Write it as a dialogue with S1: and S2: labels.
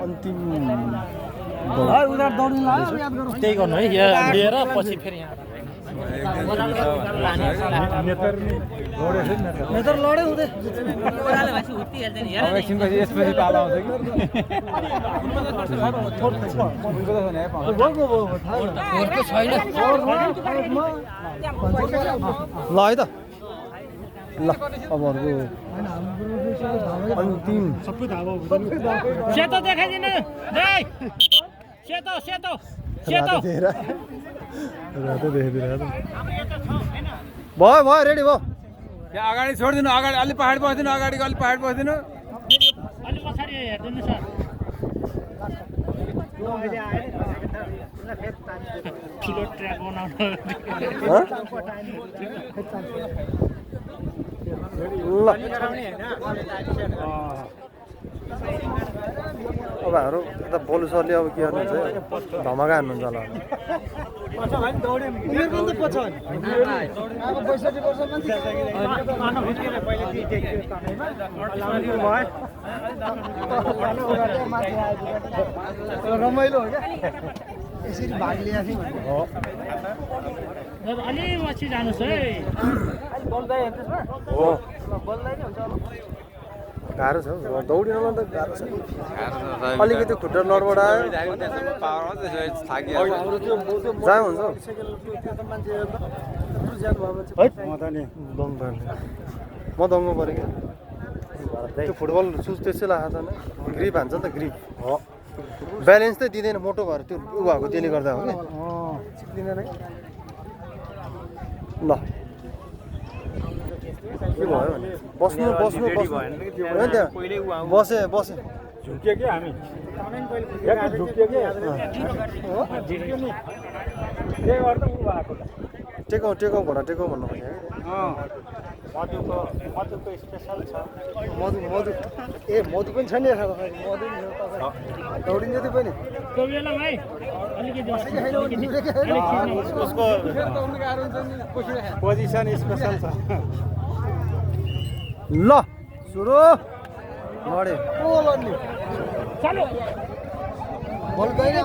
S1: अन्तिम
S2: त्यही गर्नु है यहाँ लिएर पछि फेरि यहाँ
S1: नेतर लडे हुँदै
S3: एकछिनपछि यसपछि पाला आउँछ
S1: ल है त ल अब अर्को अन्तिम
S2: सेतो देखाइदिनु सेतो सेतो सेतो
S1: रातो देखाइदिएर भयो भयो रेडी भयो
S3: यहाँ अगाडि छोडिदिनु अगाडि अलि पहाड बस्दिनु अगाडि अलि पहाड बस्दिनु
S2: अलि पछाडि हेरिदिनु सर ठुलो ट्र्याक बनाउनु
S1: ल अब हाम्रो यता बोलु सरले अब के गर्नुहुन्छ धमाका हान्नुहुन्छ होला रमाइलो हो क्या यसरी भाग लिएको थिएँ
S2: अलि पछि जानुहोस् है
S1: हो गाह्रो छ दौडिनलाई त गाह्रो छ अलिकति खुट्टा लडबडायो जहाँ हुन्छ म दङ्ग परेँ क्या त्यो फुटबल सुज त्यसै लगाएको छैन ग्रिप हान्छ नि त ग्रिप हो ब्यालेन्स चाहिँ दिँदैन मोटो भएर त्यो उ भएको त्यसले गर्दा हो क्या सिक्दिँदैन ल के भयो भने बस्नु बस्नु बस्नु होइन त्यहाँ बसे बसे
S3: झुक्यो कि हामी झुक्यो कि
S1: टेकौ टेकौ भन टेकौ भन्नु खोजेँ
S2: मधुको स्पेसल छ
S1: मधु मधु ए मधु पनि छ नि मधु दौडिन्छ त्यो पनि
S2: त्यो बेला भाइ अलिकति
S3: उसको पोजिसन स्पेसल छ
S1: ल सुरु लडे को लड्ने
S2: चलो
S1: बल गएर